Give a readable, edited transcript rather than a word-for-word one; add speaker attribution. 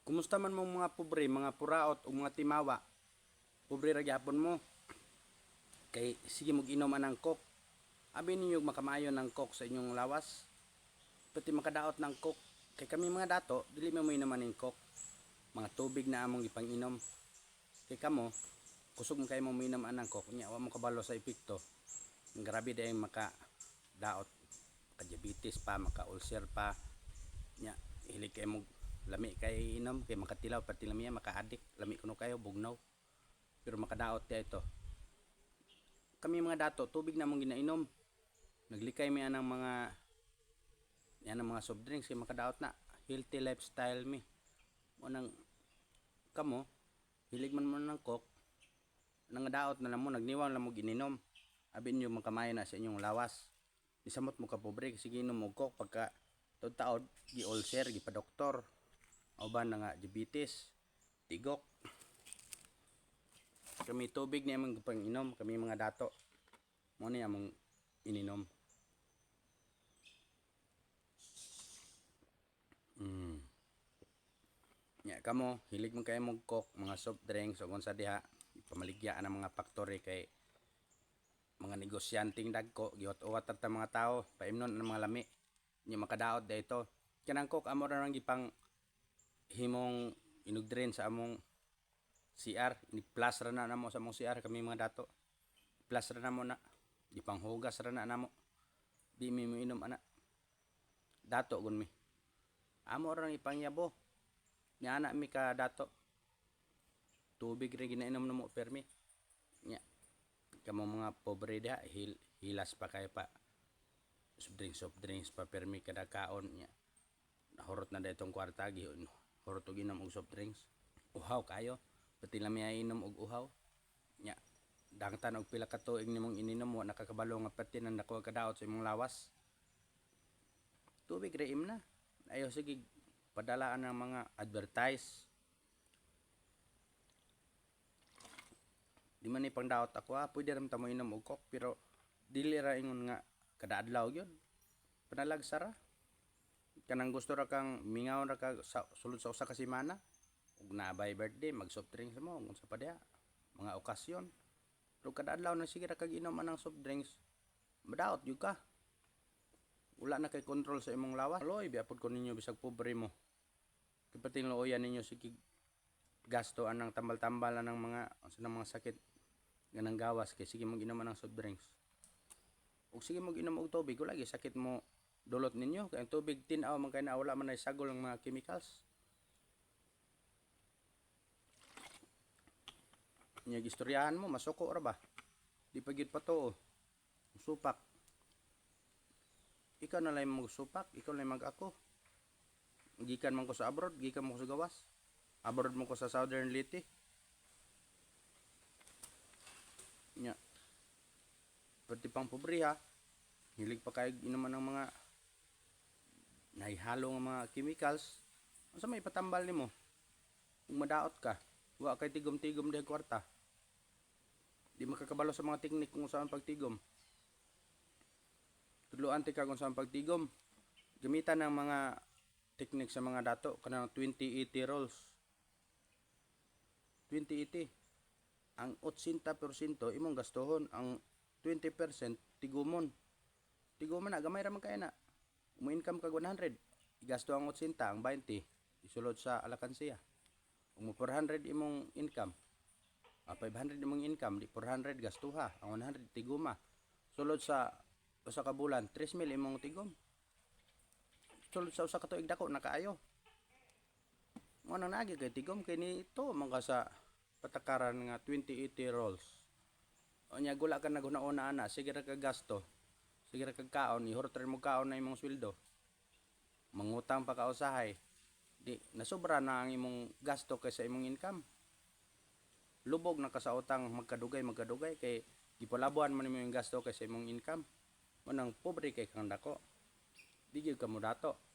Speaker 1: Kumusta man mong mga pobre, mga puraot ug mga timawa? Pobre ra gyapon mo. Kay sige mo inom anang Coke. Abi ninyo makamayo ng Coke sa inyong lawas. Pati makadaot ng Coke. Kay kami mga dato, dili mo moinom aning Coke. Mga tubig na among gipanginom. Kay kamo, kusog man kayo mo minom anang Coke. Nya wa mo kabalo sa epekto. Ang grabe dayong maka daot, maka diabetes pa, maka ulcer pa. Nya hilig kay mo, lami kay inom kay makatilaw pati lami, maka-addict, lami kuno kayo, bugnaw. Pero makadaot kay ito. Kami mga dato, tubig na among ginainom. Naglikay mi anang mga yan ang mga soft drinks kay makadaot na. Healthy lifestyle mi. Mo nang kamo, hilig man mo ng Coke, nangadaot na lang mo, nagniwang lang mo gininom. Abi niyo makamayo na sa inyong lawas. Isamot mo ka pobre, sige inom mo Coke, pagka taod gi ulcer, gi pa doktor. Uban na nga diabetes, tigok. Kami, tubig ni among panginom, kami mga dato. Mo ni among ininom. Nya kamo, hilig man kayo mog Coke, mga soft drinks ug unsa diha, pamaligya ang mga factory kay mga negosyanteng dagko, giwat-uwat ta mga tao, paimnon ang mga lami. Nya makadaot dito. Kanang Coke amo ra nang gipang himong inugdrin sa among CR, ni-plus ra na namo sa among CR, kami mga dato. Plus ra namo na, gipanghugas ra na namo. Di mi moinom ana. Dato gun mi. Amo ra nang ipangyabo. Nya ana mi ka dato. Tubig rin ginainom namo permi. Nya kamo mga pobre diha, hilas pa kayo pa soft drinks pa permi kada kaon. Nya nahurot na ditong kwarta, gi hurot og inom og soft drinks. Uhaw kayo, pati lami ay inom og uhaw. Nya dangtan og pila ka tuig nimong ininom, wa nakakabalo nga pati nang dako kadaot sa imong lawas. Tubig ra im na. Ayo sige padalaan ng mga advertise. Di man ni pangdaot ako ha, pwede ra man ta mo inom og Coke, pero dili ra ingon nga kada adlaw gyud. Panalagsa ra. Kanang gusto ra kang mingaw ra ka sa sulod sa usa ka semana ug naabay birthday, mag soft drinks mo unsa pa diha, mga okasyon. Pero kada adlaw na sige ra kag inom anang soft drinks, madaot gyud ka. Wala na kay control sa imong lawas. Loy, biapod ko ninyo bisag pobre mo. Kay pati looyan ninyo, sige gasto anang tambal-tambal anang mga unsa nang mga sakit ganang gawas kay sige mong inom anang soft drinks. Ug sige mong inom og tubig, wala gyud sakit mo dulot ninyo kay ang tubig tin-aw man kay na, wala man ay sagol ang mga chemicals. Nya gistoryahan mo, masuko ra ba? Di pa gyud patuo. Supak. Ikaw na lang magsupak, ikaw na lang mag-ako. Gikan man ko sa abroad, gikan mo ko sa gawas. Abroad mo ko sa Southern Leyte. Nya. Pati pang pobre ha. Hilig pa kayo inuman ng mga nahihalo nga mga chemicals. Unsa may patambal nimo? Kung madaot ka, wa kay tigom-tigom diha kwarta. Di makakabalo sa mga teknik kung saan pagtigom. Tudloan ti ka kung saan pagtigom. Gamitan ng mga teknik sa mga dato kanang 20-80 rolls. 20-80. Ang 80% imong gastuhon, ang 20% tigumon. Tigumon na gamay ra man kay na. Mo income kag 100, igasto ang 80, ang 20 isulod sa alakansya. Kung mo 400 imong income, 500 imong income, di 400 gastuha, ang 100 tiguma. Sulod sa usa ka bulan, 3,000 imong tigom. Sulod sa usa ka tuig, dako na kaayo. Mo nang naagi kay tigom kay nito man ka sa patakaran nga 20-80 rolls. O nya gula ka naghuna-una ana, sige ra ka gasto. Sige ra kag kaon, ihurot ra mo kaon na imong sweldo. Mangutang pa ka usahay. Di nasobra na ang imong gasto kaysa imong income. Lubog na ka sa utang magkadugay magkadugay kay gipalabuan man nimo yung gasto kaysa imong income. Mo nang pobre kay kang dako. Di gyud ka mo dato.